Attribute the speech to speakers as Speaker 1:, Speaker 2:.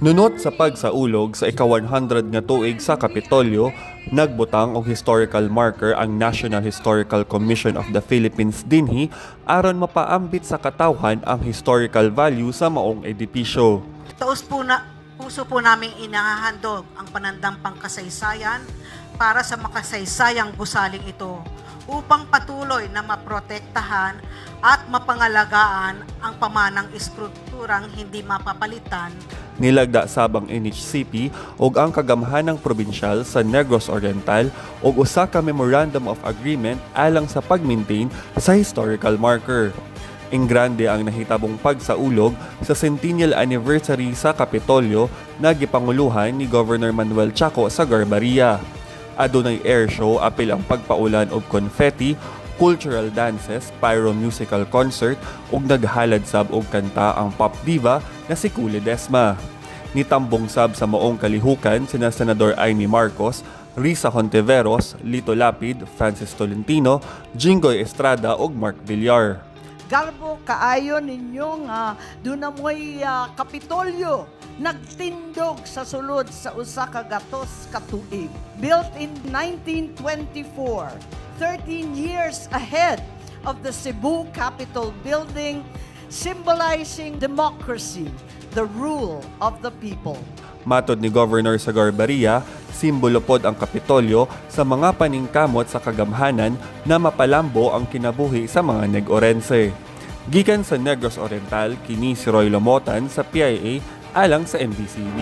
Speaker 1: Nunot sa pagsaulog sa ika-100 nga tuig sa Kapitolyo, nagbutang og historical marker ang National Historical Commission of the Philippines dinhi aron mapaambit sa katawhan ang historical value sa maong edipisyo.
Speaker 2: Taos po na, puso po naming inahandog ang panandampang kasaysayan para sa makasaysayang gusaling ito upang patuloy na maprotektahan at mapangalagaan ang pamanang istrukturang hindi mapapalitan.
Speaker 1: Nilagda sab ang NHCP ug ang kagamhanang probinsyal sa Negros Oriental og usa ka Memorandum of Agreement alang sa pag-maintain sa historical marker. Ingrande ang nahitabong pagsaulog sa centennial anniversary sa Kapitolyo na gipanguluhan ni Governor Manuel Chaco Sagarbarria. Adunay air show apil ang pagpaulan og confetti, cultural dances, pyro musical concert ug naghalad sab og kanta ang pop diva na si Kuh Ledesma. Nitambong sab sa maong kalihukan sina Senador Imee Marcos, Risa Hontiveros, Lito Lapid, Francis Tolentino, Jinggoy Estrada ug Mark Villar.
Speaker 3: Garbo kaayo ninyo nga duna mo'y Kapitolyo nagtindog sa sulod sa usa ka gatos ka tuig. Built in 1924, 13 years ahead of the Cebu Capitol Building, symbolizing democracy, the rule of the people.
Speaker 1: Matod ni Governor Sagarbarria, simbolo pod ang Kapitolyo sa mga paningkamot sa kagamhanan na mapalambo ang kinabuhi sa mga Negorense. Gikan sa Negros Oriental, kini si Roy Lomotan sa PIA alang sa MBCB.